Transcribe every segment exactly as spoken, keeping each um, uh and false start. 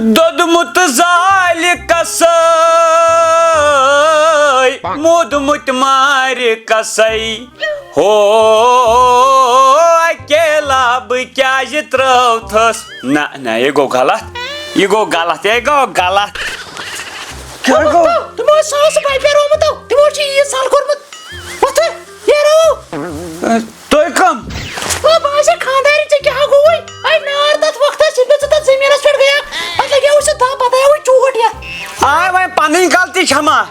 دوٚدمُت زالہِ کسٲے، موٗدمُت مارِ کسٲے۔ ہو، اکیلا بہٕ کیازِ ترٲوتھس؟ نہ، نہ، یہِ گوٚو غلط۔ یہِ گوٚو غلط، یہِ گوٚو غلط۔ کیٛاہ گوٚو؟ تِمو ٲسۍ ساسہٕ رۄپیہِ رومُت، تِمو چھُ عیٖد سال کوٚرمُت۔ وۄتھٕ، نیرو۔ تُہۍ کم؟ او، بہٕ ہا چھَس خانٛدارِ، ژےٚ کیٛاہ گوٚوُے؟ اَے نار تَتھ وقتَس، ییٚلہِ مےٚ ژٕ تَتھ زٔمیٖنَس پٮ۪ٹھ گٔیَکھ، پَتہٕ لَگیوُے سُہ دَب، پَتہٕ آیوُے چوٹ یَتھ۔ آے وۄنۍ پَنٕنۍ غلطی چھَما؟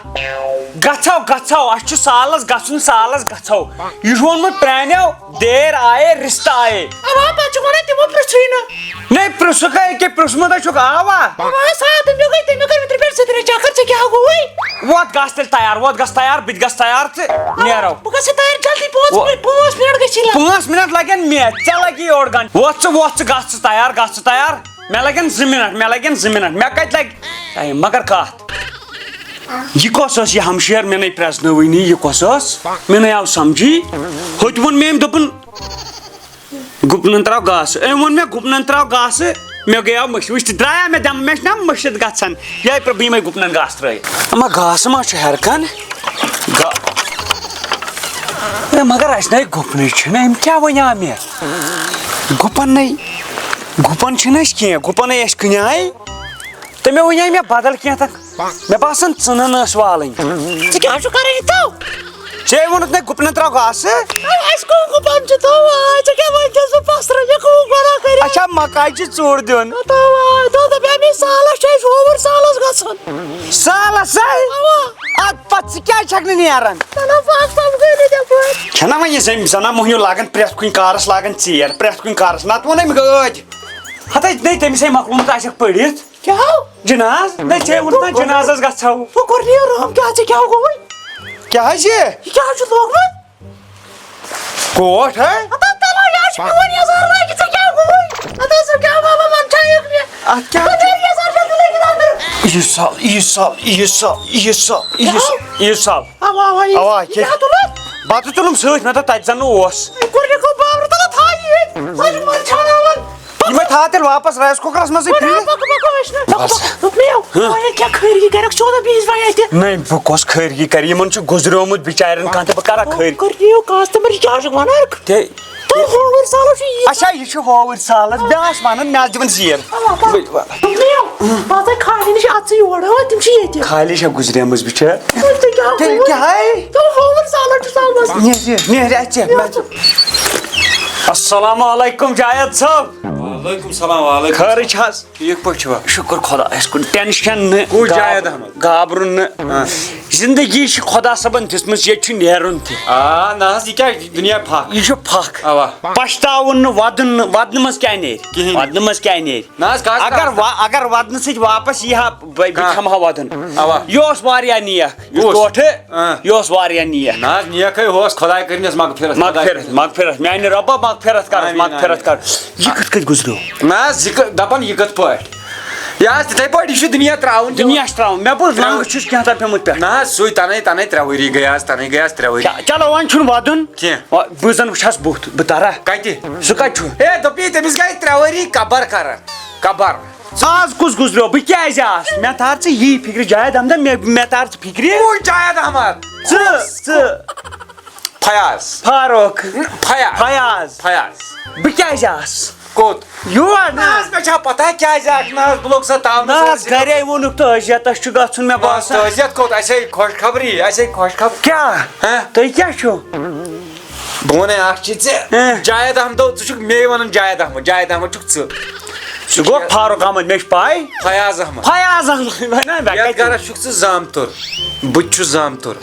گژھو، گژھو، اَسہِ چھُ سالَس گژھُن، سالَس گژھو۔ یہِ چھُ ووٚنمُت پرٛانیو، دیر آیے، رِستہٕ آیے۔ اَوا، پَتہٕ چھُ وَنان تِمو پرٛژھُے نہٕ۔ نے، پرٛژھُکھ ہے، ییٚکیٛاہ پرٛژھمُت ہے چھُکھ، آوا؟ اَوا، سا، تٔمۍ گوٚو، تٔمۍ کٔر مےٚ پٮ۪ٹھ زٕ ترٛےٚ چَکَر، ژےٚ کیٛاہ گوٚوُے؟ ووت گژھ تیٚلہِ تیار، ووت گژھ تیار، بہٕ تہِ گژھٕ تیار تہٕ نیرو۔ بہٕ گژھٕ تیار جلدی، پانٛژھ وۄ-، مِنٹ، پانٛژھ مِنٹ گٔژھی لَگٕنۍ۔ پانٛژھ مِنٹ لَگن مےٚ، ژےٚ لَگی اوٚڑ گھنٹہٕ۔ وۄتھ ژٕ، وۄتھ ژٕ، گژھ ژٕ تیار، گژھ ژٕ تیار۔ مےٚ لَگن زٕ مِنٹ، مےٚ لَگن زٕ مِنٹ۔ مےٚ کَتہِ لَگہِ ٹایم؟ مگر کَتھ؟ یہِ کۄس ٲس یہِ ہمشیر؟ مےٚ نَے پرٛزنٲوٕے نہٕ، یہِ کۄس ٲس؟ مےٚ نَے آو سَمجھی۔ ہُتہِ ووٚن مےٚ أمۍ، دوٚپُن، گُپنن تراو گاسہٕ۔ أمۍ ووٚن مےٚ، گُپنن تراو گاسہٕ۔ مےٚ گٔیو مٔشِد۔ وٕچھ تہٕ درٛایا مےٚ دٮ۪مہٕ، مےٚ چھِنہ مٔشِد گژھان۔ یِہوٚے پرٛ-، بہٕ یِمَے گُپنن گاسہٕ ترٲیِتھ۔ اما گاسہٕ ما چھُ ہٮ۪رٕ کَن؟ گا-، ہے، مگر اَسہِ نَے گُپنٕے چھِنہٕ۔ أمۍ کیٛاہ وَنیو مےٚ؟ گُپن نَے، گُپن چھِنہٕ أسۍ کینٛہہ۔ گُپن نَے اَسہِ کٕنیٛاے۔ تہٕ مےٚ وَنے مےٚ بدل کینٛہہ تہٕ مےٚ باسان ژٕنَن ٲس والٕنۍ۔ ژٕ کیٛاہ چھُکھ کران یہِ تو؟ ژےٚ ووٚنُتھ مےٚ گُپنَن ترٛاو گاسہٕ۔ اَسہِ کٕم گُپن چھِ تو؟ آ، ژٕ کیٛاہ وَنہِ چھَس بہٕ پَسرٕ؟ مےٚ کٕم گۄناہ کٔرِتھ؟ اچھا، مکایہِ چھِ ژوٗر دیُن۔ تو آ، تو دَپے مےٚ سالَس چھُ اَسہِ ووٚوُر سالَس گژھُن۔ سالَس ہے؟ اَوا۔ اَدٕ پَتہٕ ژٕ کیٛازِ چھَکھ نہٕ نیران؟ نہ، نہ، بہٕ آسہٕ سَمکھٲنی ژےٚ پٲٹھۍ۔ چھَنہ وۄنۍ یہِ زٔمۍ زَنان مۄہنیوٗ لاگان پرٛٮ۪تھ کُنہِ کارَس لاگان ژیر، پرٛٮ۪تھ کُنہِ کارَس۔ نَتہٕ ووٚنَے مےٚ گٲدۍ۔ ہَتَے نَے تٔمِس ہے مۄکلومُت آسٮ۪کھ پٔرِتھ۔ کیٛاہ؟ جناز؟ نہ، ژےٚ ووٚنُتھ نا جنازس گژھو۔ وۄنۍ کوٚر نہٕ یہِ رحم کیٛاہ، ژےٚ کیٛاہ گوٚوُے؟ کیٛاہ حظ یہِ؟ یہِ کیٛاہ حظ چھُ لوگمُت؟ کوٹ، ہے؟ ہتا تَلہٕ یہِ حظ چھُ میون یَزار لٲگِتھ، ژےٚ کیٛاہ گوٚوُے؟ ہتا ژٕ کیٛاہ بابا وَنان چھا یہِ مےٚ؟ اَتھ کیٛاہ؟ ہتا یَزار چھا ژٕ لٲگِتھ اَندر؟ یہِ سال، یہِ سال، یہِ سال، یہِ سال، یہِ سال، یہِ سال۔ اَوا، اَوا، یہِ اَوا، یہِ کیٛاہ؟ کیٛاہ تُلُتھ؟ بَتہٕ تُلُم سۭتۍ، مےٚ دوٚپ تَتہِ زَن نہٕ اوس۔ کوٚر مےٚ کَم بابرٕ تَلہٕ تھاو یہِ ییٚتہِ، ژٕ چھُکھ مَرٕ ژھانٛڈاوان۔ یِمَے تھاو تیٚلہِ واپس رایس کُکرَس منٛزٕے وۄنۍ آو پھِرِتھ۔ پَکہٕ پَکہٕ ٲسۍ نہٕ۔ پَکہٕ بَس۔ پَکہٕ۔ دوٚپ مےٚ، ہہ۔ وۄنۍ کیٛاہ خٲرگی کَرَکھ ژٕ اوس بیٚیِس وۄنۍ اَتہِ۔ نہ، بہٕ کۄس خٲرگی کَرٕ؟ یِمَن چھُ گُزریومُت بِچارٮ۪ن کانٛہہ تہٕ بہٕ کَرا خٲرگی؟ کٔرِو کاسٹمر، یہِ کیٛاہ چھُکھ وَنان؟ تہِ تہٕ ہووُر سالَس چھُ یہِ۔ اچھا، یہِ چھُ ہووُر سالَس، مےٚ آسہٕ وَنان، مےٚ آسہٕ دِوان زیر۔ اَوا، پَکھ۔ ؤلِو، وَلہٕ۔ دوٚپ مےٚ، بہٕ ہَسا کھالہِ نِش اَژٕ یور، ہہ، تِم چھِ ییٚتہِ۔ خالی چھےٚ گُزریمٕژ بِچٲر۔ تُہۍ کیٛاہ تیٚلہِ ہووُر؟ کیٛاہ ہے؟ تہٕ ہووُر سالَس چھُ سالَس۔ نیرِ، نیرِ اَتہِ ژےٚ، مےٚ ژٕ۔ السلام علیکم جاوید صٲب۔ وعلیکم السلام، وعلیکم خٲرٕے چھِ حظ؟ ٹھیٖک پٲٹھۍ چھِوا؟ شُکُر خۄدایَس کُن، ٹٮ۪نشَن نہٕ، کُس جاوید گاب-، احمد؟ گابرُن نہٕ۔ آ۔ زِندگی چھِ خۄدا صٲبَن دِژمٕژ، ییٚتہِ چھُ نیرُن تہِ۔ آ، نہ حظ، یہِ کیٛاہ دُنیا پھَکھ؟ یہِ چھُ پھَکھ۔ اَوا۔ پَشتاوُن نہٕ، وَدُن نہٕ، وَدنہٕ منٛز کیٛاہ نیرِ؟ کِہیٖنۍ۔ وَدنہٕ منٛز کیٛاہ نیرِ؟ نہ حظ، کَتھ اگر کَتھ؟ وَ-، اگر وَدنہٕ سۭتۍ واپَس یی ہا، بہٕ، بہٕ کانٛہہ۔ کھٮ۪مہٕ ہا وَدُن۔ اَوا۔ یہِ اوس واریاہ نیک، یُس کُس؟ ٹوٹھٕ، آ۔ یہِ اوس واریاہ نیک۔ نہ حظ، نیکھٕے اوس، خۄداے کٔرِنَس مغفرت، خۄداے مغفرت، کٔرِنَس۔ مغفرت، میٛانہِ رۄبہ مغفرت کَرُس، آمیٖن، مغفرت آمیٖن۔ کَرُس۔ یہِ کِتھ کٔنۍ گُزریو؟ نہ حظ، یہِ کہِ-، دَپان یہِ کِتھ پٲٹھۍ؟ یہِ حظ تِتھَے پٲٹھۍ، یہِ چھُ دُنیا ترٛاوُن تہِ۔ دُنیا چھُ ترٛاوُن۔ مےٚ بوٗز ترٛاوُن۔ لنٛگہٕ چھُس کینٛہہ تام پیوٚمُت پٮ۪ٹھ۔ نہ حظ، سُے تَنَے، تَنَے ترٛےٚ ؤری گٔے آز، تَنَے گٔے آز ترٛےٚ ؤری۔ چا-، چلو، وۄنۍ چھُنہٕ وَدُن۔ کینٛہہ۔ وۄنۍ بہٕ زَن وٕچھ ہَس بُتھ، بہٕ تَرا۔ کَتہِ؟ سُہ کَتہِ چھُ؟ ہے، دوٚپی، تٔمِس گٔے ترٛےٚ ؤری قبر کَران۔ قبر۔ آز کُس گُزریو؟ بہٕ کیٛازِ آس؟ مےٚ تار ژٕ یی فِکرِ، جاوید احمد، مےٚ، مےٚ تار ژٕ فِکرِ۔ کُس جاوید احمد؟ ژٕ، ژٕ۔ فیاض۔ فاروق۔ فیاض۔ فیاض۔ فیاض۔ بہٕ کیٛازِ آس؟ کوٚت؟ یور نہ نہ۔ حظ، مےٚ چھا پتہ کیٛازِ آکھ نہ حظ، بہٕ لوٚگ سا تاونَس نہ حظ، حظ۔ گرے ووٚنُکھ تہٕ أزیت چھُ گژھُن، مےٚ بس باسان۔ تہٕ أزیت کوٚت؟ اَسے خۄشخبری، اَسے خۄشخبر۔ کیٛاہ؟ ہہ؟ تُہۍ کیٛاہ چھُو؟ بہٕ وَنے اَکھ چیٖز ژےٚ، ہہ۔ جاوید احمد، ژٕ چھُکھ مے وَنان جاوید احمد، جاوید احمد چھُکھ ژٕ۔ سُہ گوٚو فاروق احمد، مےٚ چھِ پَے۔ فیاض احمد۔ فیاض احمد، وَنان مےٚ یَتھ کَتہِ؟ گَرَس چھُکھ ژٕ زامتُر، بہٕ تہِ چھُس زامتُر۔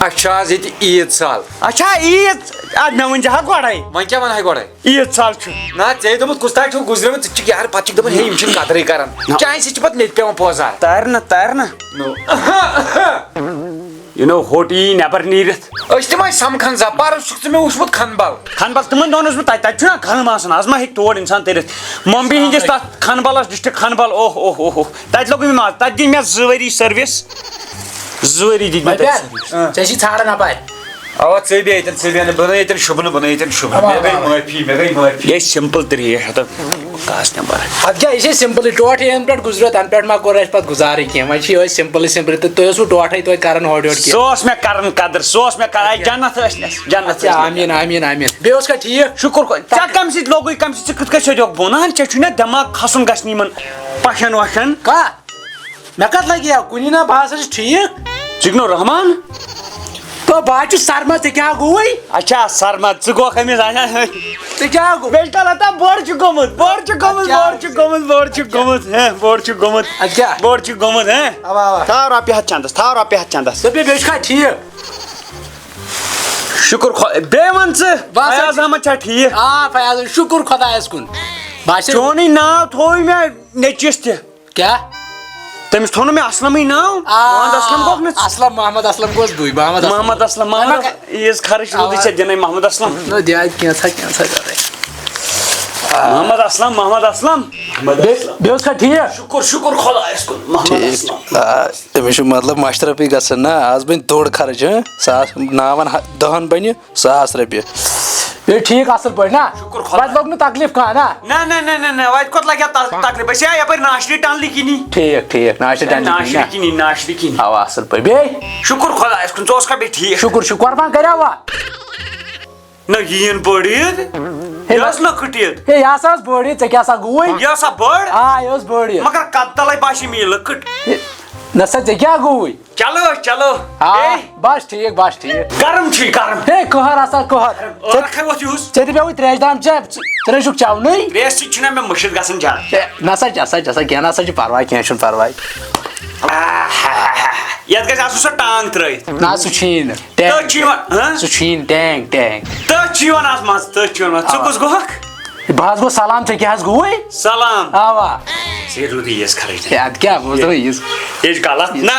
اَسہِ چھُ آز ییٚتہِ عیٖد سال۔ اچھا، عیٖد؟ اَدٕ مےٚ ؤنۍ زِ ہا گۄڈَے۔ وۄنۍ کیٛاہ وَنہٕ ہاے گۄڈَے؟ عیٖد سال چھُ۔ نہ، ژےٚ دوٚپُتھ کُس تام چھُکھ گُزریومُت، ژٕ چھُکھ یارٕ، پَتہٕ چھِکھ دَپان، ہے، یِم چھِنہٕ قدرٕے کَران۔ نہ۔ چانہِ سۭتۍ چھِ پَتہٕ مےٚ تہِ پٮ۪وان پوزار۔ تَرِ نہٕ، تَرِ نہٕ۔ نو۔ یہِ نو ہوٚٹ یی نٮ۪بر نیٖرِتھ۔ أسۍ تہِ ما چھِ سَمکھان زانٛہہ؟ پَرُس چھُکھ ژٕ مےٚ وٕچھمُت کھنہٕ بَل؟ کھنہٕ بَل تِمَن دۄہَن اوسُس بہٕ تَتہِ، تَتہِ چھُنہ کھنہٕ آسان، آز ما ہیٚکہِ تور اِنسان تٔرِتھ؟ ممبی ہِنٛدِس تَتھ کھنہٕ بَلَس، ڈِسٹِرٛکٹ کھنہٕ بَل، اوہ، اوہ، اوہ، اوہ۔ تَتہِ لوٚگ مےٚ مَزٕ، تَتہِ دِتۍ مےٚ زٕ ؤری سٔروِس۔ زٕ ؤری دِتۍ مےٚ تَتہِ بَبیا، سٔروِس۔ ژےٚ چھی ژھانٛڈان اَپارِ۔ اوا، ژٕ بیٚیہِ ییٚتٮ۪ن، ژٕ بیٚہہ نہٕ، بہٕ نہٕ ییٚتٮ۪ن شوٗبہٕ نہٕ، بہٕ نہٕ ییٚتٮ۪ن شوٗبہٕ نہٕ۔ اوا، مےٚ گٔے اوا۔ معٲفی، مےٚ گٔے معٲفی۔ یہِ چھِ simple ترٛیش، ہَتہٕ کَس نٮ۪بر۔ اَدٕ کیٛاہ، یہِ چھے simple، ٹوٹھ یَنہٕ پٮ۪ٹھ گُزریو، تَنہٕ پٮ۪ٹھ ما کوٚر اَسہِ پَتہٕ گُزارٕے کینٛہہ؟ وۄنۍ چھِ یِہوٚے simple simple، تہٕ تُہۍ ٲسوٕ ٹوٹھَے توتہِ کَران ہورٕ یورٕ کینٛہہ۔ سُہ اوس مےٚ کَران قدٕر، سُہ اوس مےٚ کَران، جنت ٲسۍ نَس، جنت اچھا، ٲسۍ نَس۔ آمیٖن، آمیٖن، آمیٖن۔ بیٚیہِ اوس کانٛہہ ٹھیٖک؟ شُکُر خۄ-، ژےٚ کَمہِ سۭتۍ لوٚگُے، کَمہِ سۭتۍ، ژٕ کِتھ کٔنۍ سیوٚدُکھ بۄن؟ ہا، ژےٚ چھُے نہ دٮ۪ماغ کھَسُن گژھِ نہٕ یِمَن پَشَن وَشَن۔ کَتھ؟ مےٚ کَتھ لَگہِ ہا کُنہِ؟ نہ، بہٕ ہسا چھُس ٹھیٖک۔ ژٕ چھُکھ نہٕ رحمان؟ تو بہٕ حظ چھُس سرمد، ژےٚ کیٛاہ گوٚوُے؟ اچھا، سرمد، ژٕ گوٚوکھ أمِس، اچھا۔ ژےٚ کیٛاہ گوٚو؟ بیٹا لتا، بوٚڑ چھُ گوٚمُت، بوٚڑ چھُ گوٚمُت، اچھا، بوٚڑ چھُ گوٚمُت، ہے، بوٚڑ چھُ گوٚمُت۔ اَدٕ کیٛاہ؟ بوٚڑ چھُ گوٚمُت، ہے۔ اَوا، اَوا۔ تھاو رۄپیہِ ہَتھ چندس، تھاو رۄپیہِ ہَتھ چندس۔ دوٚپمَے، بیٚیہِ چھُکھا ٹھیٖک؟ شُکُر خۄ-، بیٚیہِ وَن ژٕ، بہٕ ہسا فیاض احمد چھا ٹھیٖک؟ آ، فیاض، شُکُر خۄدایَس کُن۔ باسیٚو؟ چونُے ناو تھووُے مےٚ نیٚچوِس تہِ۔ کیٛاہ؟ تٔمِس تھوٚو نہٕ مےٚ اسلمٕے ناو۔ آ، محمد اسلم گوٚکھ نہٕ ژٕ؟ اسلم، محمد اسلم گوٚژھ بٕے، محمد اسلم۔ محمد اسلم، محمد وۄنۍ ما-، عیٖز خرٕچ روٗدٕے اَوا۔ ژےٚ دِنَے محمد اسلم۔ نہ، دِ اَتہِ کینٛژھا، کینٛژھا کَرَے۔ محمد اسلم، محمد اسلم، محمد بیٚیہِ، اسلم۔ بیٚیہِ اوس کھا ٹھیٖک؟ شُکُر، شُکُر خۄدایَس کُن، محمد ٹھیٖک۔ اسلم۔ آ، تٔمِس چھُ مطلب مَشرَفٕے گژھان نا، آز بَنہِ دوٚر خرٕچ، ہہ؟ ساس ناوَن ہَ-، دَہَن بَنہِ۔ ساس رۄپیہِ۔ بیٚیہِ ٹھیٖک، اَصٕل پٲٹھۍ نا؟ شُکُر خۄدایَس۔ وَتہِ لوٚگ نہٕ تکلیٖف کانٛہہ نا؟ نہ، نہ، نہ، نہ، نہ، وَتہِ کوٚت لَگہِ ہا ت-، تکلیٖف؟ أسۍ آے یَپٲرۍ ناشری ٹَنلہِ کِنی۔ ٹھیٖک، ٹھیٖک، ناشری ٹَنلہِ کِنی ناشری نا؟ کِنی، ناشری کِنی۔ اَوا، اَصٕل پٲٹھۍ۔ بیٚیہِ؟ شُکُر خۄدایَس کُن، ژٕ اوسکھا بیٚیہِ ٹھیٖک؟ شُکُر، شُکُر، وۄنۍ کَریٛاوا؟ نہ، یہِ یِن بٔڑ عیٖد۔ ہے، یہِ نہ۔ ٲس لۄکٕٹ عیٖد۔ ہے، یہِ ہسا ٲس بٔڑ عیٖد، ژےٚ کیٛاہ سا گوٚوُے؟ یہِ ہسا بٔڑ۔ آ، یہِ ٲس بٔڑ عیٖد۔ مگر کَتھ تَلَے باسے مےٚ یہِ لۄکٕٹ۔ ہے، نہ سا، ژےٚ کیٛاہ گوٚوُے؟ چلو، چلو۔ آ، بیٚیہِ؟ بس ٹھیٖک، بس ٹھیٖک۔ گرم چھُے، گرم۔ ہے، قہر ہسا قہر۔ ژےٚ، ٲرکھٕے ووت یُس۔ ژےٚ دِمے وۄنۍ ترٛیشہِ دام چےٚ، ژٕ، ژٕ نَے چھُکھ چٮ۪ونٕے۔ ترٛیشہِ سۭتۍ چھُنہ مےٚ مٔشِتھ گژھان زیادٕ۔ ہے، نہ سا، چےٚ سا، چےٚ سا، کینٛہہ نہ سا چھُ پرواے، کینٛہہ چھُنہٕ پرواے۔ آہا، یَتھ گژھِ آسُن سۄ ٹانٛگ ترٛٲیِتھ۔ نہ، سُہ چھُیی نہٕ۔ تٔتھۍ چھُ یِوان، ہہ؟ سُہ چھُیی نہٕ، ٹینٛگ، ٹینٛگ۔ تٔتھۍ چھُ یِوان اَتھ منٛز، تٔتھۍ چھُ یِوان۔ ژٕ اَوا۔ کُس گوٚکھ؟ بہٕ حظ گوٚو سلام، ژےٚ کیٛاہ حظ گوٚوُے؟ سلام۔ اَوا۔ ژےٚ روٗدُے یِژھ خرٕچ۔ ہے، اَدٕ کیٛاہ، بہٕ حظ درٛاو یِژھ۔ یہِ چھُ غلط۔ نہ،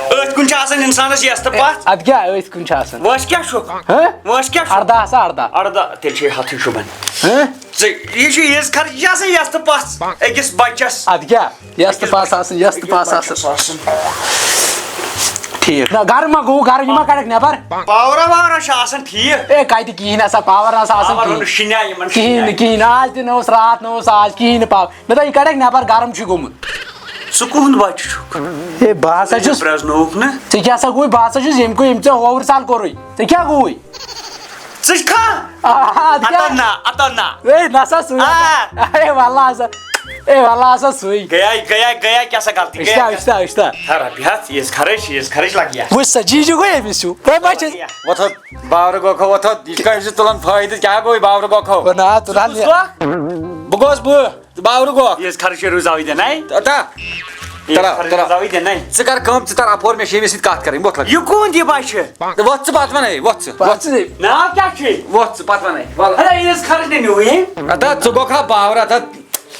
أتھۍ کُن چھُ آسان اِنسانَس یَس تہٕ پَتھ۔ اَدٕ کیٛاہ، أتھۍ کُن چھُ آسان۔ وٲنٛسہِ کیٛاہ چھُکھ؟ ہہ؟ وٲنٛسہِ کیٛاہ چھُکھ؟ اَرداہ ہسا، اَرداہ۔ اَرداہ، تیٚلہِ چھُے ہَتھٕے شوٗبان۔ ہہ؟ ژٕ، یہِ چھُ یِژھ خرٕچ، یہِ چھِ آسان یَس تہٕ پَژھ أکِس بَچَس۔ اَدٕ کیٛاہ؟ یَس تہٕ پَژھ آسٕنۍ، یَس تہٕ پَژھ آسٕنۍ۔ ٹھیٖک۔ نہ، گرٕ ما گوٚو، گرٕ یہِ ما کَڑَکھ نٮ۪بر؟ پاورا واورا چھُ آسان ٹھیٖک۔ اے، کَتہِ کِہیٖنۍ ہسا، پاور نہ سا آسان پاور کِہیٖنۍ۔ اوٚن شِنیا یِمن کِہیٖنۍ شِنیا۔ نہٕ، کِہیٖنۍ نہٕ۔ آز تہِ نہ اوس، راتھ نہ اوس، آز کِہیٖنۍ نہٕ پاور۔ مےٚ دوٚپ، یہِ کَڑَکھ نٮ۪بر، گرم چھُ گوٚمُت۔ ژٕ کُہُنٛد بَچہٕ چھُکھ؟ ہے، بہٕ ہسا چھُس۔ پرٛزنووُکھ نہٕ۔ ژےٚ کیٛاہ سا گوٚوُے؟ بہٕ ہسا چھُس ییٚمہِ کُے، ییٚمۍ ژےٚ ہووُر سال کوٚرُے۔ ژےٚ کیٛاہ گوٚوُے؟ ژٕ چھِ کھا؟ آ، اَدٕ اَتَن کیٛاہ؟ نا، اَتَن نا۔ ہے، نہ سا سُے۔ آ۔ ہے، وَلہٕ ہسا۔ ہے، وَلہٕ ہسا سُے۔ گٔیے، گٔیے، گٔیے، کیٛاہ سا غلطی گٔیے؟ وٕچھتا، وٕچھتا، وٕچھتا۔ ہا، رۄپیہِ ہَتھ، یہِ ٲس خرٕچ، یہِ ٲس خرٕچ لَگہِ یا۔ وٕچھ سا، جی جی گوٚو أمِس ہیوٗ۔ وۄنۍ ما چھِ أسۍ۔ وۄتھ حظ، باورٕ گوٚو کھو، وۄتھ حظ۔ یہِ کَمہِ سۭتۍ تُلان فٲیدٕ؟ کیٛاہ گوٚو یہِ باورٕ گوٚو کھو؟ وۄنۍ نا، ژٕ ژٕ رَن کُس یہِ۔ گوٚکھ؟ بہٕ گوس بہٕ، باورٕ گوٚو۔ یہِ ٲس خرٕچ، یہِ روٗز اَوٕے دِنَے۔ تہٕ تا۔ یہِ ٲس ترٛاو، خرٕچ، ترٛاو۔ روٗز اَوٕے دِنَے۔ ژٕ کر کٲم، ژٕ تر اَپور، مےٚ چھِ ییٚمِس سۭتۍ کَتھ کَرٕنۍ، وۄتھ لَگ۔ یہِ کُہُنٛد یہِ بَچہٕ؟ وۄتھ ژٕ پَتہٕ وَنَے، وۄتھ ژٕ، وۄتھ۔ پَتہٕ ژٕ۔ ناو کیٛاہ چھُے؟ وۄتھ ژٕ، پَتہٕ وَنَے، وَلہٕ۔ ہے، یہِ ٲس خرٕچ نہٕ نیوٗ یہِ۔ اَدا، ژٕ گوٚکھ ہا باورٕ، اَدا۔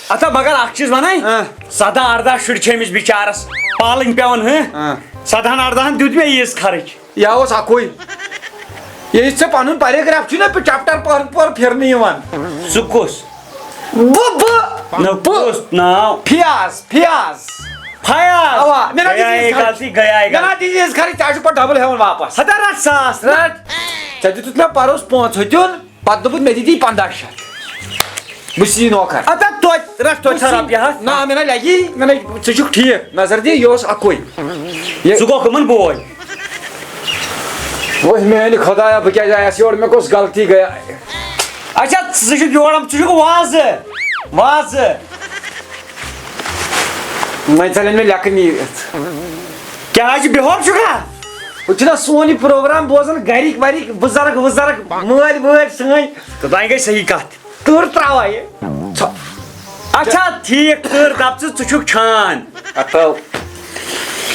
اَدا، مگر اَکھ چیٖز وَنَے، اۭں۔ سَداہ اَرداہ شُرۍ چھِ أمِس بِچارَس پالٕنۍ پٮ۪وان، ہہ؟ اۭں۔ سَدہَن اَرداہَن دیُت مےٚ ییٖژ خرٕچ۔ یا اوس اَکُے۔ ییٚلہِ ژےٚ پَنُن paragraph چھُے نہ، chapter پَر، پَر پھِرنہٕ یِوان۔ سُہ کُس؟ بہٕ، بہٕ، نہ، بہٕ۔ کُس ناو؟ فیاض، فیاض۔ فیاض؟ اَوا، مےٚ نہ گٔیے دِژ یہِ غلطی، گٔیے مےٚ نہ غلطی۔ دِژ یہِ خرٕچ، ژےٚ چھُ پَتہٕ double ہٮ۪وان واپَس۔ ہَتا رَٹھ ساس، رَٹھ۔ ژےٚ دیُتُتھ مےٚ پَرُس پانٛژھ ہَتھ دیُن، پَتہٕ دوٚپُتھ مےٚ دِدی پنٛداہ شیٚتھ۔ بہٕ چھُس یہِ نوکر۔ اَدا توتہِ رَٹھ توتہِ سا رۄپیہِ ہَتھ۔ نہ، مےٚ نہ لَگی، مےٚ نہ، ژٕ چھُکھ ٹھیٖک۔ نظر دِ، یہِ اوس اَکُے۔ یہِ ژٕ گوٚو کٕمَن بوے؟ وۄنۍ میٛانہِ خۄدایا، بہٕ کیٛازِ آیَس یور؟ مےٚ کۄس غلطی گٔیے؟ اچھا، ژٕ چھُکھ یور آمُت، ژٕ چھُکھ وازٕ، وازٕ۔ وۄنۍ ژَلن مےٚ لیٚکھٕ نیٖرِتھ۔ کیٛاہ حظ چھُ، بِہوٚر چھُکھا؟ ہُہ چھُنہ سون یہِ program بوزان، گَرِکۍ وَرِکۍ، بُزرگ وُزرگ، مٲلۍ وٲلۍ سٲنۍ۔ تہٕ وۄنۍ گٔے صحیح کَتھ۔ تۭر ترٛاوان یہِ۔ ژھۄ۔ اچھا، ٹھیٖک، تۭر دَپ ژٕ، ژٕ چھُکھ چھان۔ اَتھو۔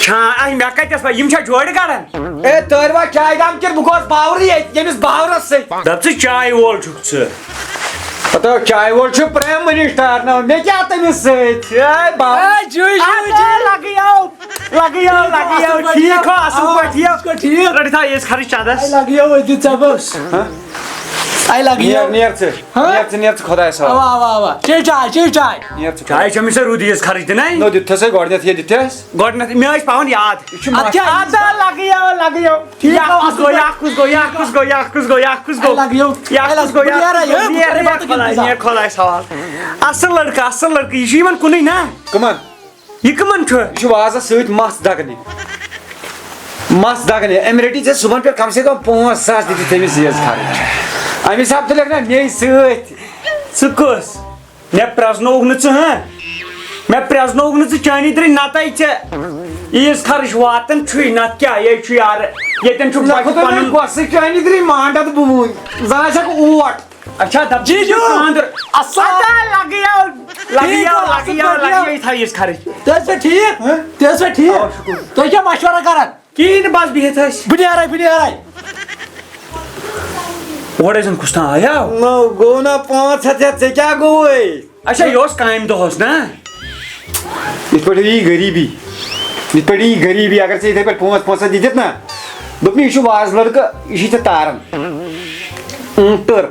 چھان، اَے، مےٚ کَتٮ۪س پَے، یِم چھا جوڑِ کَڑان؟ اے، تٲرۍ وا چایہِ دام کِنہٕ بہٕ گوس باورٕے ییٚتہِ ییٚمِس باورَس سۭتۍ؟ دَپ ژٕ، چایہِ وول چھُکھ ژٕ۔ ہتو، چایہِ وول چھُ Prime Minister، نہ، مےٚ کیٛاہ تٔمِس سۭتۍ؟ اے، باو-، اے، جُے، جُے، اَدٕ جُے۔ لَگٕے آو، لَگٕے آو، لَگٕے آو، اَصٕل پٲٹھۍ ٹھیٖک چھُکھا، اَصٕل آ، پٲٹھۍ ٹھیٖک؟ ٹھیٖک۔ رٔٹِتھ آو یہِ أسۍ خرٕچ چَندَس۔ اے، لَگٕے آو، أتھۍ دیُت ژےٚ بہٕ۔ ہہ؟ اَے لگہِ نیر، یو۔ نیر ژٕ، ہاں؟ نیر ژٕ، نیر ژٕ خۄدایَس حوالہٕ۔ اوا، اوا، اوا۔ چے چاے، چے چاے۔ نیر ژٕ۔ چاے چھ مےٚ سۄ رُدی یَس خرٕچ دِنَے۔ نو دیُتتھَسَے گۄڈٕنٮ۪تھ، یہِ دیُتتھَس۔ گۄڈٕنٮ۪تھ مےٚ ٲسۍ پاوان یاد۔ یہِ چھُ اَدٕ مَس۔ کیٛاہ؟ اَدٕ لگہِ یو، لگہِ یو۔ ٹھیٖک یہِ چھُ کُس گوٚو، اَصٕل۔ یہِ کُس گوٚو، یہِ کُس گوٚو، یہِ کُس گوٚو، یہِ کُس گوٚو؟ اَے لگہِ یو۔ یہِ اَے کُس لگہِ۔ گوٚو، بہٕ نیرا، ہے، بہٕ نیرا، کرٕ نیرا، بَتُک خۄداے، اِنتظام۔ نیر خۄدایَس حوالہٕ۔ اَصٕل لٔڑکہٕ، اَصٕل لٔڑکہٕ، یہِ چھُ یِوان کُنُے نا۔ کٕمَن؟ یہِ کٕمَن چھُ؟ یہِ چھُ وازَس سۭتۍ مَژھ دَگنہِ۔ مَژھ دَگنہِ۔ أمۍ رٔٹی ژےٚ صُبحَن پٮ۪ٹھ کَم سے کَم پانٛژھ ساس دِتِتھ تٔمِس زیز خرٕچ۔ اَمہِ حساب تُلٮ۪کھ نہ مے سۭتۍ۔ ژٕ کُس؟ مےٚ پرٛزنووُکھ نہٕ ژٕ، ہہ؟ مےٚ پرٛزنووُکھ نہٕ ژٕ چٲنی درٕے، نَتَے ژےٚ عیٖز خرٕچ واتان چھُے، نَتہٕ کیٛاہ؟ یے چھُ یارٕ، ییٚتٮ۪ن چھُ نہ بَچہٕ خۄدا نہ پَنُن۔ گۄسہٕ چٲنی درٕے مانٛڈَتھ بہٕ وُنۍ۔ زَن آسٮ۪کھ اوٹ۔ اچھا، دَپ جی ژٕ جو۔ خانٛدر۔ اَصٕل۔ اَدا لَگیو، لَگیو، ٹھیٖک گوٚو، اَصٕل لَگیو، پٲٹھۍ لَگیو، یہِ تھاوِ یہِ خرٕچ۔ تُہۍ ٲسوا ٹھیٖک؟ ہہ؟ تُہۍ ٲسوا ٹھیٖک؟ آ، شُکُر۔ تُہۍ کیٛاہ مَشوَرہ کَران؟ کِہیٖنۍ نہٕ، بَس بِہِتھ ٲسۍ۔ بہٕ نیرَے، بہٕ نیرَے۔ اورٕ ٲسۍ زَن کُس تام آیاو۔ نو، گوٚو نا پانٛژھ ہَتھ ہٮ۪تھ، ژےٚ کیٛاہ گوٚوُے؟ اچھا، یہِ اوس کامہِ دۄہَس نا؟ یِتھ پٲٹھۍ یی غریٖبی، یِتھ پٲٹھۍ یی غریٖبی، اگر ژےٚ یِتھَے پٲٹھۍ پانٛژھ پانٛژھ ہَتھ دِتِتھ نا، دوٚپمَے، یہِ چھُ وازٕ لٔڑکہٕ، یہِ چھُے ژےٚ تاران۔ اۭں، تٔر۔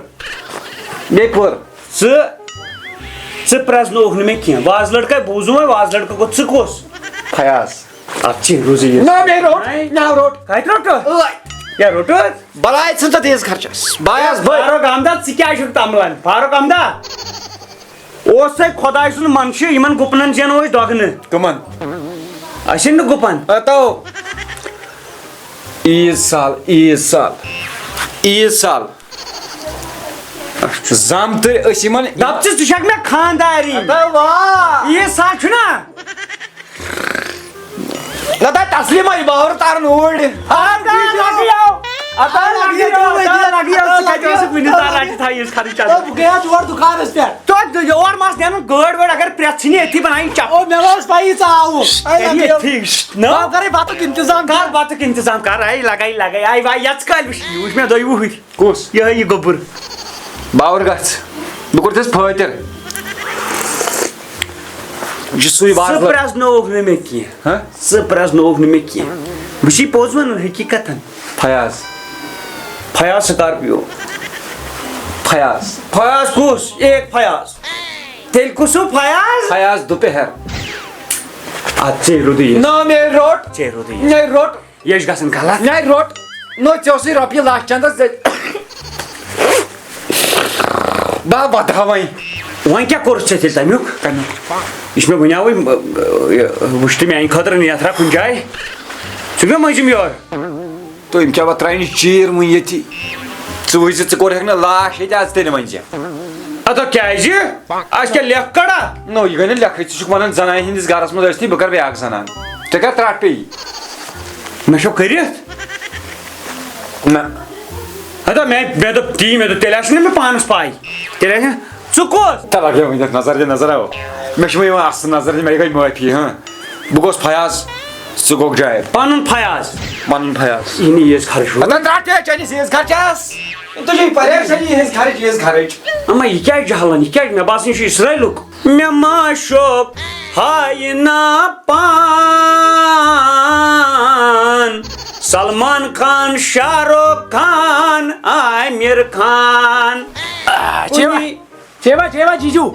بیٚیہِ پٔر۔ ژٕ، ژٕ پرٛزنووُکھ نہٕ مےٚ کینٛہہ۔ وازٕ لٔڑکَے بوٗزُم وۄنۍ، وازٕ لٔڑکہٕ گوٚو ژٕ کُس؟ فیاض۔ اَتھ چھِ روٗزٕے یہِ۔ نہ، مےٚ روٚٹ، نہ روٚٹ۔ کَتہِ روٚٹُتھ؟ ٲے۔ کیٛاہ روٚٹُتھ؟ بَلاے ژھٕن ژٕ تیز خرچَس۔ بایَس بٔلۍ۔ فاروق احمدہ، ژٕ کیٛازِ چھُکھ تَملان؟ فاروق احمدہ، اوس سَے خۄداے سُنٛد منشہٕ، یِمَن گُپنَن زینو أسۍ دۄگنہٕ۔ کٕمَن؟ اَسہِ نہٕ گُپَن۔ اَتو۔ عیٖد سال، عیٖد سال، عیٖد سال۔ زامتٕرۍ أسۍ یِمَن۔ دَپ ژٕ، ژٕ چھَکھ مےٚ خانٛداری۔ اَتو وا۔ عیٖد سال چھُنا؟ نہ تہٕ تسلیٖمہ یہِ باورٕ تاران اوٗرۍ۔ اَدا لَگیو، اَدا لَگیو، اَدا لَگیو، ژٕ کَتہِ ٲسٕکھ وٕنیُک تام رَٹہِ تھایہِ یُس خرٕچ اَدا۔ بہٕ گٔیاس یور دُکانَس پٮ۪ٹھ۔ تہٕ یور مَس نیرُن گٲڑۍ وٲڑۍ اگر پرٛٮ۪تھ ژھٕنہِ ییٚتھی بَناوٕنۍ چَپھ۔ او، مےٚ ما اوس پَیی ژٕ آوُکھ۔ اَے کَرِ لَگیو۔ ییٚتھی۔ نہ؟ بہٕ کَرَے بَتُک اِنتظام۔ کَر بَتُک اِنتظام کَر، اَے لَگَے لَگَے، اَے وَے یَژ کالہِ وٕچھ، یہِ وٕچھ مےٚ دۄیہِ وُہٕرۍ۔ کُس؟ یِہوٚے یہِ گوٚبُر۔ باوُر گژھ۔ بہٕ کوٚر تٔمِس فٲطر۔ یہِ چھُ سُے ژٕ وازٕ۔ پرٛزنووُکھ نہٕ مےٚ کینٛہہ۔ ہہ؟ ژٕ پرٛزنووُکھ نہٕ مےٚ کینٛہہ۔ بہٕ چھُے پوٚز وَنان حقیٖقتاً۔ فیاض۔ فیاض سکارپیو۔ فیاض۔ فیاض کُس؟ ایک فیاض۔ تیٚلہِ کُس ہیوٗ فیاض؟ فیاض دوپہر۔ اَدٕ ژے روٗدُے یہِ۔ نہ، مےٚ روٚٹ۔ ژے روٗدُے یہِ۔ مےٚ روٚٹ۔ یہِ چھُ گژھان غلط۔ نَے روٚٹ۔ نو، ژےٚ اوسُے رۄپیہِ لَچھ چندَس، ژےٚ۔ بہٕ ہا وَدہا وۄنۍ۔ وۄنۍ کیٛاہ کوٚرُتھ ژےٚ تیٚلہِ تَمیُک؟ کَمیُک؟ یہِ چھُ مےٚ وٕنیٛاوٕے، یہِ وٕچھ تہٕ میٛانہِ خٲطرٕ نیتھرا کُنہِ جایہِ۔ ژٕ چھُکھ مےٚ مٔنٛزِم یورٕ؟ تُہۍ یِم کیٛاہ وۄترایہِ نہٕ چیٖر وٕنہِ ییٚتی؟ ژٕ وٕچھ زِ ژٕ کوٚرہَکھ نہٕ لاش ییٚتہِ اَژ تیٚلہِ وۄنۍ ژےٚ۔ اَدٕ کیٛازِ؟ اَسہِ کیٛاہ لیکھ کَڑا؟ نو، یہِ گٔے نہٕ لیکھٕے، ژٕ چھُکھ وَنان زَنانہِ ہِنٛدِس گَرَس منٛز ٲسۍتھٕے، بہٕ کَرٕ بیٛاکھ زَنان۔ ژےٚ کَتھ ترٛٹھ پیٚیی؟ مےٚ چھو کٔرِتھ؟ نہ۔ ہتا مےٚ، مےٚ دوٚپ تی، مےٚ دوٚپ تیٚلہِ آسہِ نہٕ مےٚ پانَس پَے۔ تیٚلہِ آسہِ نہٕ، ژٕ کوٚت؟ تَلہٕ ہا، یہِ ؤنِتھ نظر دِ، نظر آو۔ مےٚ چھِ وۄنۍ یِوان اَصٕل نظر دِ، مےٚ گٔے معٲفی، ہاں۔ بہٕ گوٚوُس فیاض، ژٕ گوٚوُکھ جاوید۔ پَنُن فیاض۔ پَنُن فیاض۔ یہِ نہٕ یہِ ٲسۍ خرٕچ ہُہ۔ ہتا ترٛٹھ ہے چٲنِس یِہِنٛز خرچَس۔ تُہۍ چھِو پریشٲنی یِہِنٛز خرٕچ، یِہِنٛز خرٕچ۔ اما یہِ کیٛازِ جہلان؟ یہِ کیٛازِ؟ مےٚ باسان یہِ چھُ اِسرٲیلُک۔ مےٚ ما شوب ہاے نا پان، سلمان خان، شاہ رخ خان، عامر خان۔ آ، چیوا، کُنی چیوا، چیوا، جیجو،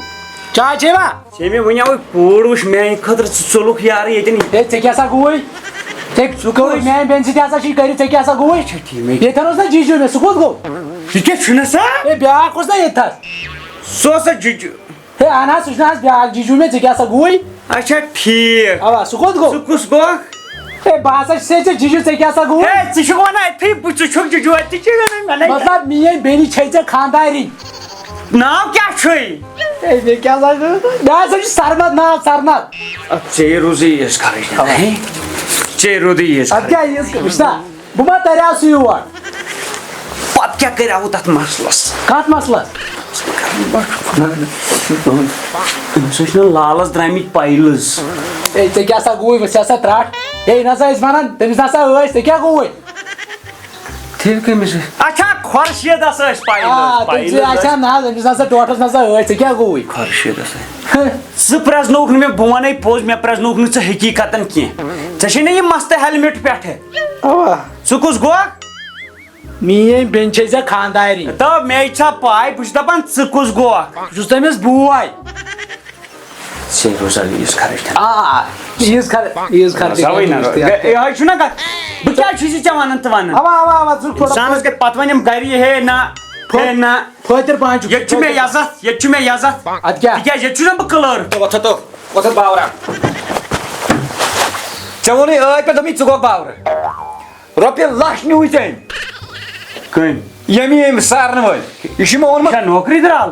چاے چیوا؟ ژےٚ مےٚ وَنیٛاوُے کوٗر وٕچھ میٛانہِ خٲطرٕ، ژٕ ژوٚلُکھ یارٕ ییٚتٮ۪ن۔ ہے، ژےٚ کیٛاہ سا گوٚوُے؟ ژےٚ ژٕ کوٚرُے کُس؟ میٛانہِ بیٚنہِ سۭتۍ ہسا چھُے کٔرِتھ، ژےٚ کیٛاہ سا گوٚوُے؟ اچھا، ٹھیٖک، مےٚ ییٚتٮ۪ن اوس نا جیجو مےٚ، سُہ کوٚت گوٚو؟ یہِ کیٛاہ چھُنہٕ سا؟ ہے، بیٛاکھ اوس نا ییٚتہِ تھَس؟ سُہ اوس سا جیجو؟ ہے، اہن حظ، سُہ چھُنہٕ حظ بیٛاکھ جیجوٗ مےٚ، ژےٚ کیٛاہ سا گوٚوُے؟ اچھا، ٹھیٖک۔ اوا، سُہ کوٚت گوٚو؟ سُہ کُس گوٚو؟ ہے، بہٕ ہسا چھُسے ژےٚ جیجوٗ، ژےٚ کیٛاہ سا گوٚوُے؟ ہے، ژٕ چھُکھ وَنان أتھی، بہٕ، ژٕ چھُکھ جیجوٗ، أتھی چھِ وَنان، مےٚ نَے مطلب، میٛٲنۍ بیٚنہِ چھے ژےٚ خانٛدارِنۍ؟ ناو کیٛاہ چھُے؟ ہے، مےٚ کیٛاہ سا چھُ؟ مےٚ ہسا چھُ سرمد ناو، سرمد۔ اَدٕ ژےٚ روٗزٕے یٲژ خرٕچ۔ اوا۔ ہے، ژےٚ روٗدٕے یٲژ اَدٕ خرٕچ۔ کیٛاہ ییٖژ؟ وٕچھ سا، بہٕ ما تریاو سُہ یور؟ پتہٕ کیٛاہ کریاوُ تتھ مسلس؟ کتھ مسلس؟ أمِس ٲسۍ نہٕ لالس درٛامٕتۍ پایلٕز۔ ہے، ژےٚ کیٛاہ سا گوٚوُے؟ وۄنۍ ژےٚ سا ترٛٹھ۔ ہے، نہ سا ٲسۍ ونان، تٔمِس نہ سا ٲسۍ، ژےٚ کیٛاہ گوٚوُے؟ تیٚلہِ کٔمِس ٲسۍ؟ اچھا، خۄرشیدس ٲسۍ آ، پایلٕز، تٔمِس پایلٕز ٲسۍ۔ اچھا، نہ، أمِس نہ سا ٹوٹھس نہ سا ٲسۍ، ژےٚ کیٛاہ گوٚوُے؟ خۄرشیدس ٲسۍ۔ ژٕ پرٛزنووُکھ نہٕ مےٚ، بہٕ ونے پوٚز، مےٚ پرٛزنووُکھ نہٕ ژٕ حقیٖقتن کینٛہہ۔ ژےٚ چھے نہ یہِ مستہٕ ہیلمٹ پٮ۪ٹھٕ؟ اوا۔ ژٕ کُس گوکھ؟ میٲنۍ بیٚنہِ چھے ژےٚ خانٛدارِنۍ۔ تو مےٚ چھا پاے، بہٕ چھُس دَپان، ژٕ کُس گوکھ؟ بہٕ چھُس تٔمِس بوے۔ ژےٚ روزا یُس خرٕچ تھاو۔ آ، عیٖز خر-، عیٖز خرٕچ۔ زَوٕے نہ۔ یہِ حظ چھُنہ کَتھ۔ بہٕ کیٛازِ چھُس یہِ ژےٚ وَنان تہٕ وَنان؟ اَوا، اَوا، اَوا، ژٕ کھوٚر۔ اِنسانَس گژھِ پَتہٕ وَنٮ۪م گَرِ یہِ، ہے نہ، ہے نہ۔ فٲطر پانہٕ چھُ۔ ییٚتہِ چھُ مےٚ عزت، ییٚتہِ چھُ مےٚ عزت۔ اَدٕ کیٛاہ؟ تِکیٛازِ ییٚتہِ چھُنہ بہٕ کٕلٲرٕک۔ تو وۄتھ، تو، وۄتھ باورا۔ ژےٚ ووٚنُے ٲدۍ پٮ۪ٹھ، دوٚپمَے ژٕ گوٚکھ باورٕ۔ رۄپیہِ لَچھ نیوٗ ژےٚ أمۍ۔ کٔمۍ؟ ییٚمہِ، ییٚمہِ سارنہٕ وٲلۍ۔ یہِ چھُ مےٚ اوٚنمُت۔ یہِ چھا نوکری درٛال؟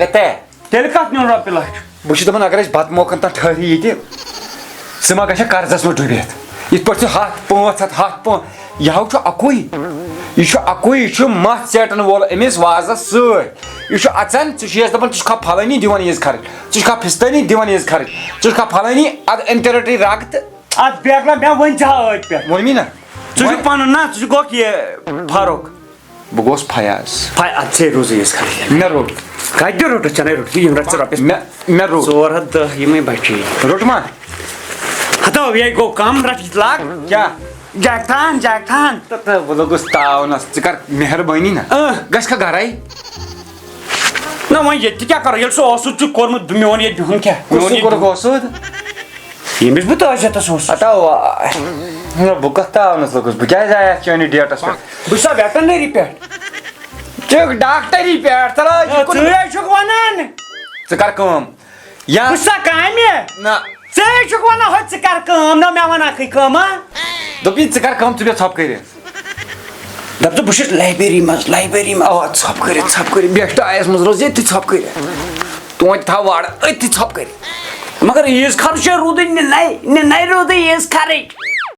ہے تے۔ تیٚلہِ کَتھ نیوٗن رۄپیہِ لَچھ؟ بہٕ چھُس دَپان، اگر أسۍ بَتہٕ موقعن تام ٹھٔہرِ ییٚتہِ، ژٕ ما گژھکھ قرضس منٛز ڈُبِتھ؟ یِتھ پٲٹھۍ ژٕ ہَتھ، پانٛژھ ہَتھ، ہَتھ پانٛژھ، یہِ ہاو چھُ اَکُے۔ یہِ چھُ اَکُے، یہِ چھُ مَس ژیٹَن وول أمِس وازَس سۭتۍ۔ یہِ چھُ اَژان، ژٕ چھُ یَس دَپان، ژٕ چھُکھا پھلٲنی دِوان عیٖز خرٕچ، ژٕ چھُکھا پھِستٲنی دِوان عیٖز خرٕچ، ژٕ چھُکھا پھلٲنی، اَدٕ أمۍ تہِ رَٹٕے رَگ تہٕ۔ اَتھ بیکلا مےٚ ؤنۍ ژٕ ہا ٲدۍ پٮ۪ٹھ۔ ووٚنمی نہ۔ ژٕ چھُکھ پَنُن نہ، ژٕ چھُکھ گوٚکھ یہِ فاروق۔ بہٕ گوس فیاض۔ فے-، اَدٕ ژے روٗزٕے یٲژ خرٕچ۔ مےٚ روٚٹ۔ کَتہِ روٚٹُتھ؟ ژےٚ نَے روٚٹُتھ، یِم رَٹ ژٕ رۄپیَس۔ مےٚ، مےٚ روٚٹ۔ ژور ہَتھ دَہ یِمَے بَچی۔ روٚٹ ما؟ ہَتو، یے گوٚو کَم، رَٹ یہِ لاگ۔ کیٛاہ؟ جاکھان، جاکھان۔ تہٕ، تہٕ بہٕ لوٚگُس تاونَس۔ ژٕ کَر مہربٲنی نہ۔ اۭں۔ گژھِ کھا گَرَے؟ نہ، وۄنۍ ییٚتہِ تہِ کیٛاہ کَرو؟ ییٚلہِ سُہ اوسُتھ ژٕ کوٚرمُت، میون ییٚتہِ بِہُن کیٛاہ؟ میون کُس ییٚتہِ کوٚرُکھ بِہُن؟ اوسُتھ؟ ییٚمِس بہٕ تٲجیتس اوسُس۔ ہتا وا-، نہ، بہٕ کتھ تاونس لوٚگُس؟ بہٕ کیٛازِ آیس چٲنِس ڈیٹس پٮ۪ٹھ؟ بہٕ چھُسا ویٹرنری پٮ۪ٹھ؟ ژٕ چھُکھ ڈاکٹری پٮ۪ٹھ، تَلہٕ حظ، یہِ کُن۔ ژٕ ہے چھُکھ وَنان۔ ژٕ کر کٲم۔ یا بہٕ چھُسا کامہِ؟ نہ۔ ژٕ ہے چھُکھ وَنان، ہۄ ژٕ کر کٲم، نہ مےٚ وَنان کھٕے کٲم، ہا؟ دوٚپُے، ژٕ کر کٲم، ژٕ بیٚہہ ژھۄپہٕ کٔرِتھ۔ دَپ ژٕ، بہٕ چھُس لایبریری منٛز، لایبریری منٛز۔ اَوا، ژھۄپہٕ کٔرِتھ، ژھۄپہٕ کٔرِتھ، بیٚہہ ٹایَس منٛز روز، ییٚتہِ تہِ ژھۄپہٕ کٔرِتھ۔ توتہِ تھاو وارٕ أتھۍ تہِ ژھۄپہٕ کٔرِتھ۔ مگر عیٖز خرٕچ چھےٚ روٗدٕے نِنَے، نِنَے روٗدٕے عیٖز خرٕچ۔